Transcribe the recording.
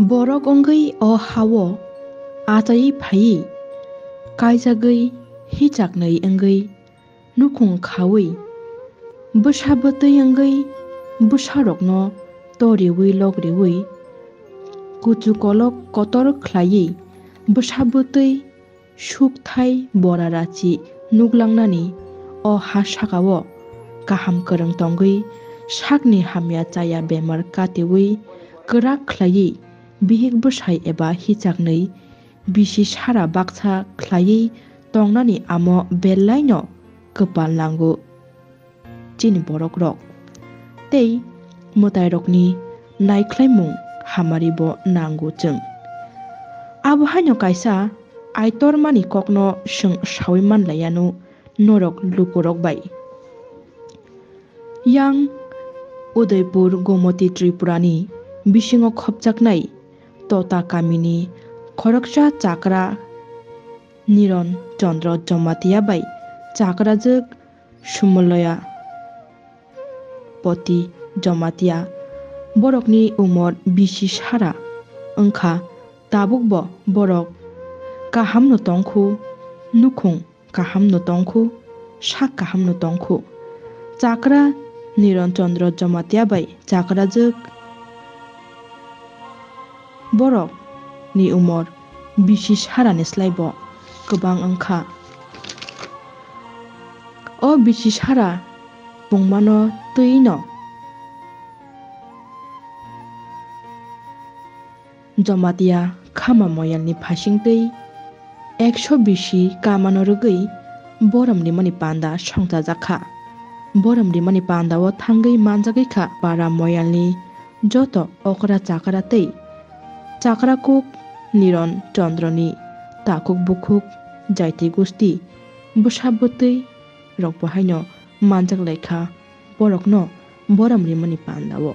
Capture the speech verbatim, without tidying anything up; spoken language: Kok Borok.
Borok wngwi o ha-o achaiwi phaiwi, kaijagwi hichaknwi wngwi nukhung khaui, bwsa bwtwi wngwi bwsarokno toriui logriui, kuchu kolok kotor khlaiwi bwsa bwtwi sukthai bora rachi nuklangnani o ha sakao kaham kwrwng tongwi sakni hamya chaya bemar katiui kwrak khlaiwi bihik bwsai eba hichaknwi bisi sara baksa khlaiwi tongnani amo belaino kwpal nango chini borokrok tei mwtairokni naikhlaimung hamari bo nango chwng. Abo haino kaisa aitormani kokno chwng saui manlaiano norok lukurok bai. Yang Udaipur Gomoti Tripurani bisingo khopjaknai Tota kamini khoroksa chakra Niron Chandra Jamatia bai chakrajwk Sumaloya Poti Jamatia borokni umor bisi sara wngkha, tabukbo borok kahamno tongkhu, nukhung kahamno tongkhu, sak kahamno tongkhu. Chakra Niron Chandra Jamatia bai chakrajwk borok ni umor bisi sarani slai bo kwbang wngkha. O bisi sara pungmano twi no Jamatia khama moyalni phasing twi ekso bisi kamano rwgwi borom rimani panda songchajak kha. Borom rimani panda o thangwi manjagwi kha para moyalni joto okra chakra tei chakra kuk Niron Chandra ni takhuk bukhuk jaiti gusti bwsa bwtwi rok bo haino manjak lai kha borokno borom rimani panda o.